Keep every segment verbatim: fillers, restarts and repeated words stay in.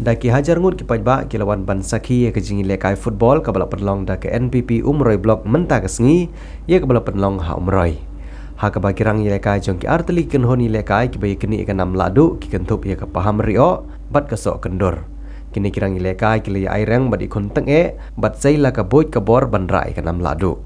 Da ki hajar ngut ki paidbah ki la wan ban sakhi ïa ka jingïalehkai football kaba la pynlong da ka N P P Umroi Block mynta ka sngi, ïa kaba la pynlong ha Umroi. Ha kaba ki rangïalehkai jong ki artylli ki kynhun ïalehkai kiba ïaknieh ïa ka nam lahduh ki kynthup ïa ka Paham Ri-oh bad ka Sohkyndur. Kine ki rangïalehkai ki la ïa aireng bad ïakhun tyngeh bad sei la ka buit ka bor ban rah ïa ka nam lahduh.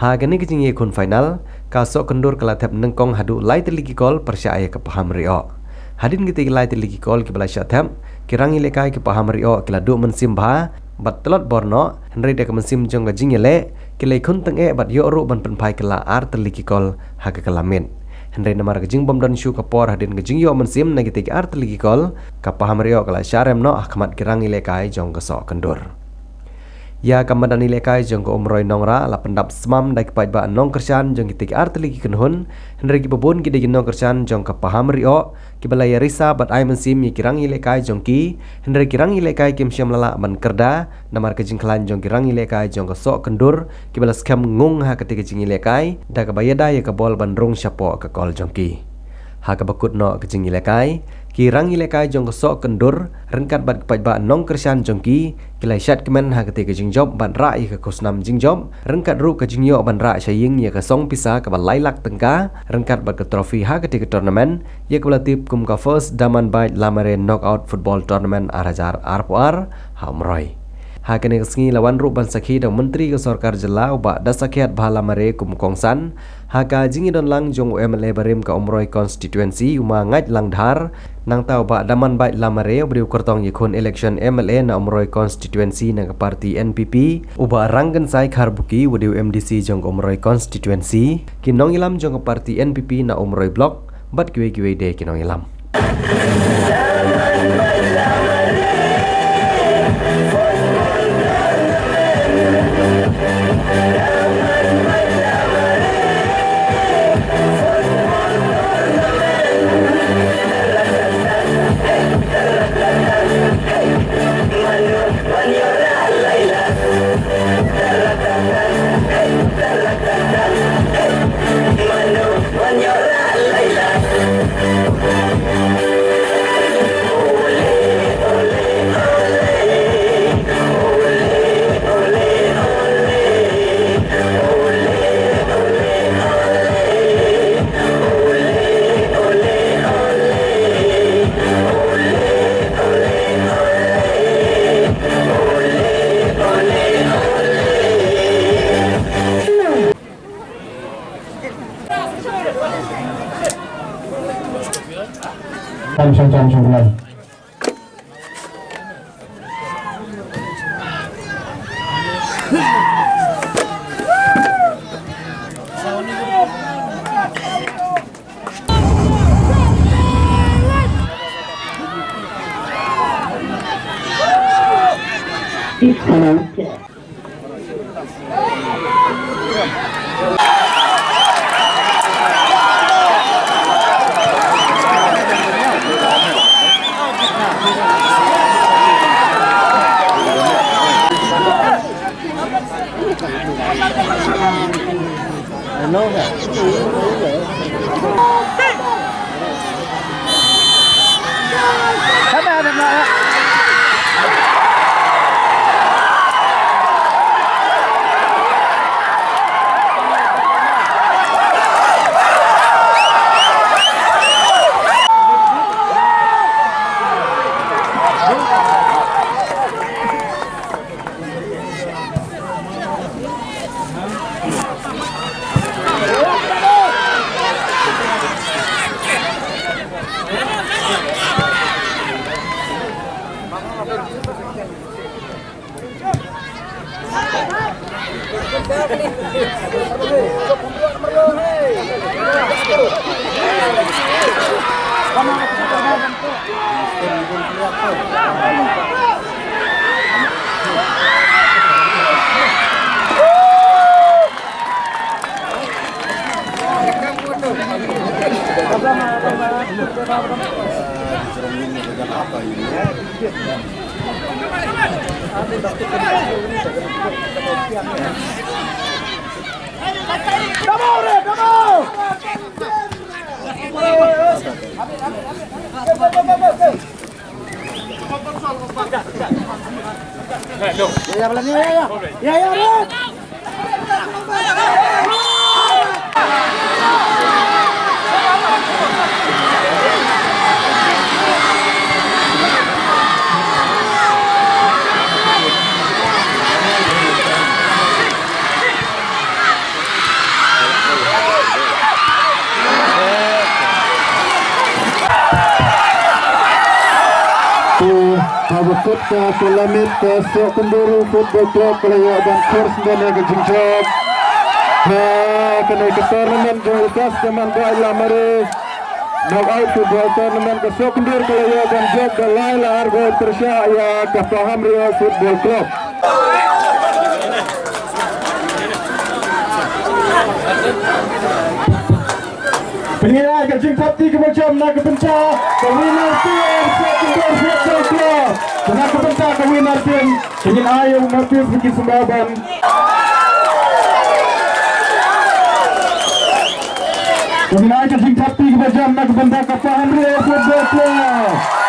Ha kane ka jingïakhun final, ka Sohkyndur ka la thep nyngkong haduh lai tylli ki kol pyrshah ïa ka Paham Ri-oh. Hadien kitei ki lai tylli ki kol kiba la shah thep, ki rangïalehkai ka Paham Ri-oh ki la duh mynsiem bha bad tlot bor noh, hynrei da ka mynsiem jong ka jingïaleh, ki la ïakhun tyngeh bad ïoh ruh ban pynphai kylla ar tylli ki kol ha ka kylla miet. Hynrei namar ka jingbym don shuh ka por hadien ka jingïoh mynsiem na kitei ki ar tylli ki kol, ka Paham Ri-oh ka la shah rem noh ha khmat ki rangïalehkai jong ka Sohkyndur. Ïa ka madan ïalehkai jong ka Umroi Nongrah la pyndap smam da ki paidbah nongkyrshan jong kitei ki ar tylli ki kynhun, hynrei kiba bun ki dei ki nongkyrshan jong ka Paham Ri-oh, kiba la ïa risa bad ai mynsiem ïa ki rangïalehkai jong ki, hynrei ki rangïalehkai kim shym la lah ban kyrda, namar ka jingkhlaiñ jong ki rangïalehkai jong ka Sohkyndur, kiba la skhem ngung ha katei ka jingïalehkai, da kaba ïada ïa ka bol ban rung shapoh ka kol jong ki. Ha kaba kut noh ka jingïalehkai, ki rangïalehkai jong ka Sohkyndur, ryngkat bad ki paidbah nongkyrshan jong ki, ki la shad kmen ha katei ka jingjop bad rah ïa ka khusnam jingjop, ryngkat ruh ka jingïoh ban rah sha ïing ïa ka song pisa kaba lai lak tyngka, ryngkat bad ka trophy ha katei ka tournament, ïa kaba la tip kum ka First Daman Bait Lamare Knockout Football Tournament ar hajar arphew ar, ha Umroi. Ha kane ka sngi la wan ruh ban sakhi da u Myntri ka Sorkar Jylla u Bah Dasakhiatbha Lamare kum u kongsan, ha ka jingïadon lang jong u M L A barim ka Umroi Constituency u Ma Ngait Langdhar, nangta u Bah Daman Bait Lamare uba dei u kyrtong ïakhun election M L A na Umroi Constituency na ka party N P P, u Bah Rangkynsai Kharbuki uba dei u M D C jong ka Umroi Constituency, ki nongïalam jong ka party N P P na Umroi Block, bad kiwei kiwei de ki nongïalam. Te, haba kut ka tournament ka Sohkyndur Football Club ka la ïoh ban khur sngewbha ïa ka jingjop ha kane ka tournament jong i Kasdaman Bah Lamare. Knockout football tournament ka Sohkyndur ka la ïoh ban jop da lai la ar gol pyrshah ïa ka Pahamria Football Club. Pynïaid ka jingthap ti kaba jam na ka bynta ka winner team, Sohkyndur Football Club. Na ka bynta ka winner team, pynïaid ai ïa u Moses Ricky Sumbaban. Pynïaid ka jingthap ti kaba jam na ka bynta ka Pahamria Football Club.